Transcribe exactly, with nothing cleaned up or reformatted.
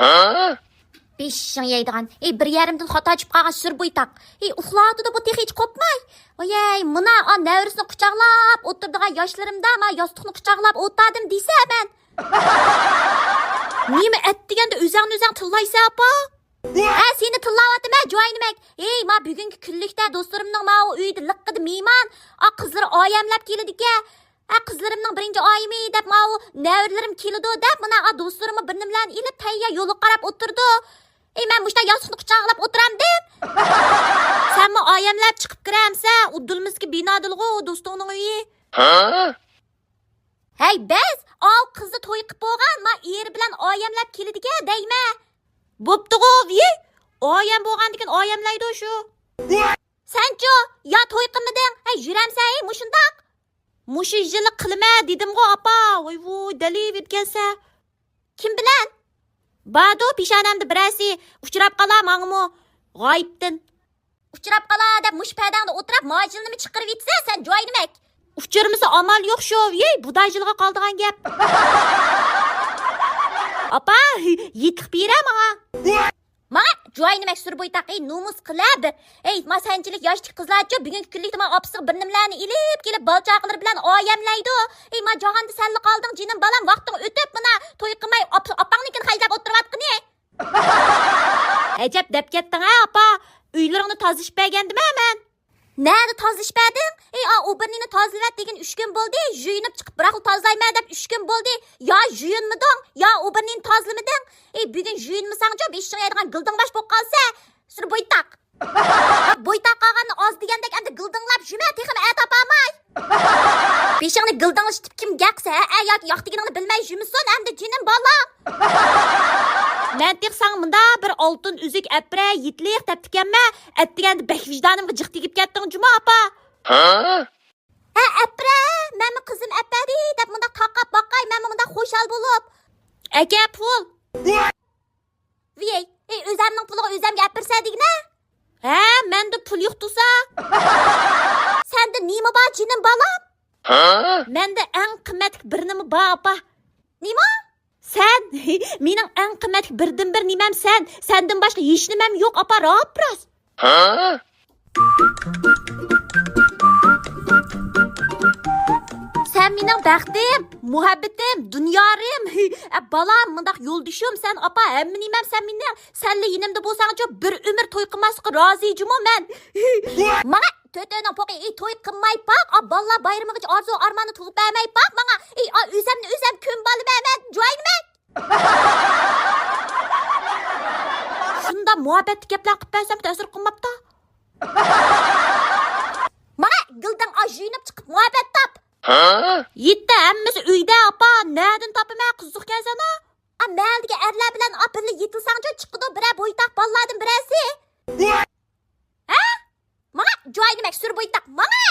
بېشىڭ يەيدىغان. ئەي، بىر يېرىمدىن خاتا چۈشۈپ قالغان سۈر بويتاق. ئەي، ئۇخلاۋاتىدۇ بۇ تېخى ھېچ قوپماي. ۋايەي، مانا، ئا، نەۋرىسىنى قۇچاقلاپ ئولتۇرىدىغان ياشلىرىمدا ما ياستۇقنى قۇچاقلاپ ئولتۇردۇم دېسە مەن. نېمە ئەتىگەندە ئۆزەڭنى ئۆزەڭ تىللايسەن، ئاپا؟ ھە، سېنى تىللاۋاتىمەن، جۇۋايىنىمەك. ئەي، ما بۈگۈنكى كۈنلۈكتە دوستلىرىمنىڭ ماۋۇ ئۆيىدە لىققىدە مېھمان. ئا، قىزلىرى ئايەملەپ كېلىدىكەن. ئە، قىزلىرىمنىڭ بىرىنچى ئايىمى دەپ ماۋۇ نەۋرىلىرىم كېلىدۇ دەپ، مانا، ئا، دوستلىرىممۇ بىر نېمىلەرنى ئېلىپ تەييار يولغا قاراپ ئولتۇرىدۇ. ئەي، مەن مۇشۇنداق ياستۇقنى قۇچاقلاپ ئولتۇرامدىم. سەنمۇ ئايەملەپ چىقىپ كىرەمسەن؟ ئۇدۇلمىسىكى بىنادىلغۇ ئۇ دوستۇڭنىڭ ئۆيى. ھە؟ ھەي، بەس! ئاۋۇ قىزى توي قىپ بولغان، ما ئېرى بىلەن ئايەملەپ كېلىدىكەن دەيمەن. بوپتىغۇ، ۋىي! ئايەم بولغاندىكىن ئايەملەيدۇ شۇ. سەنچۇ، يا توي قىلمىدىڭ؟ ھەي، يۈرەمسەن، ھەي، مۇشۇنداق. مۇشۇ يىلى قىلىمەن دېدىمغۇ، ئاپا. ۋاي ۋۇي، دەلىۋىدىكەنسەن. كىم بىلەن؟ باردۇ پېشانەمدە بىرەرسى، ئۇچراپ قالا ماڭىمۇ غايىبتىن. ئۇچراپ قالا دەپ مۇشۇ پەدەڭدە ئولتۇراپ ماجىلنىمۇ چىقىرىۋېتىسەن سەن جۇۋايىنىمەك. ئۇچرىمىسا ئامال يوق شۇ، ۋىي، بۇدا يىلغا قالىدىغان گەپ. ئاپا، يېتىلىق بېرە ماڭا. ماڭا جۇۋايىنىمەك سۈر بويتاق، ئەي، نومۇس قىلە بىر. ئەي، ما سەنچىلىك ياشتىكى قىزلارچۇ بۈگۈنكى كۈنلۈكتە ما ئاپىسىغا بىر نېمىلەرنى ئېلىپ كېلىپ بالا چاقىلىرى بىلەن ئايەملەيدۇ. ئەي، ما جاھاندا سەنلا قالدىڭ جېنىم بالام، ۋاقتىڭ ئۆتۈپ مانا توي قىلماي ئاپ-، ئاپاڭنىڭكىنى خەجلەپ ئولتۇرۇۋاتقىنى. ئەجەب دەپ كەتتىڭ ھە، ئاپا؟ ئۆيلىرىڭنى تازىلىشىپ بەرگەندىمەن مەن. نەدە تازىلىشىپ بەردىڭ؟ ئەي، ئا، ئوبورنىينى تازىلىۋەت دېگىنى ئۈچ كۈن بولدى، يۇيۇنۇپ چىقىپ بىراقلا تازىلايمەن دەپ ئۈچ كۈن بولدى. يا يۇيۇنمىدىڭ، يا ئوبورنىينى تازىلىمىدىڭ. ئەي، بۈگۈن يۇيۇنمىساڭچۇ بېشىڭ يەيدىغان گىلدىڭ باش بولۇپ قالسا. سۈر بويتاق. بويتاق قالغاننى ئاز دېگەندەك ئەمدى گىلدىڭلاپ يۈرمە، تېخىمۇ ئەتاپ بارماي. بېشىڭنى گىلدىڭلىشىتىپ كىم گەقسە، ھە، ياكى ياق دېگىنىڭنى بىلمەي يۈرمىسۇن ئەمدى جېنىم بالام. مەن تېخى ساڭا مۇنداق بىر ئالتۇن ئۈزۈك ئەپرە يېتىلىق دەپتىكەنمەن، ئەتىگەندە بەك ۋىجدانىمغا جىق تېگىپ كەتتىڭ جۇمۇ ئاپا. ھە؟ ھە، ئەپرە، مەنمۇ قىزىم ئەپەردى دەپ مۇنداق تاقاپ باقاي، مەنمۇ مۇنداق خۇشال بولۇپ. ئەكە پۇل. ۋىي، ئەي، ئۆزەمنىڭ پۇلىغا ئۆزەمگە ئەپىرسە دېگىنە. ھە، مەندە پۇل يوق تۇرسا. سەندە نېمە بار جېنىم بالام؟ ھە؟ مەندە ئەڭ قىممەتلىك بىر نېمە بار ئاپا. نېمە؟ سەن. مېنىڭ ئەڭ قىممەتلىك بىردىنبىر نېمەم سەن. سەندىن باشقا ھېچ نېمەم يوق ئاپا، راپ راست. ھە؟ سەن مېنىڭ بەختىم، مۇھەببىتىم، دۇنيارىم. ئە، بالام، مۇنداق يولدىشىم سەن، ئاپا، ھەممە نېمەم سەن مېنىڭ. سەنلا يېنىمدا بولساڭچۇ، بىر ئۆمۈر توي قىلماسلىققا رازى جۇمۇ مەن. ماڭا تۆتۆنىڭ پوقى، ئى، توي قىلماي باق، ئا، بالىلار بايرىمىغىچە ئارزۇ ئارماننى تۇغۇپ بەرمەي باق ماڭا. ئى، ئا، ئۆزەمنى ئۆزەم كۆن بالىمەن مەن، جۇۋايىنىمەك. شۇنداق مۇھەببەتلىك گەپلەر قىلىپ بەرسەم تەسىر قىلماپتۇ. ماڭا گىلدىڭ ئاژ يۇيۇنۇپ چىقىپ مۇھەببەت تاپ. ھە؟ يېتتى ھەممىسى ئۆيدە ئاپا، نەدىن تاپىمەن قىزىقكەنسەن ھە؟ ئا، مەھەللىدىكى ئەرلەر بىلەن ئا بىللە يېتىلساڭچۇ چىقىدۇ بىرەر بويتاق بالىلاردىن بىرەرسى. ھە؟ ماڭا جۇۋايىنىمەك سۈر بويتاق، ماڭا!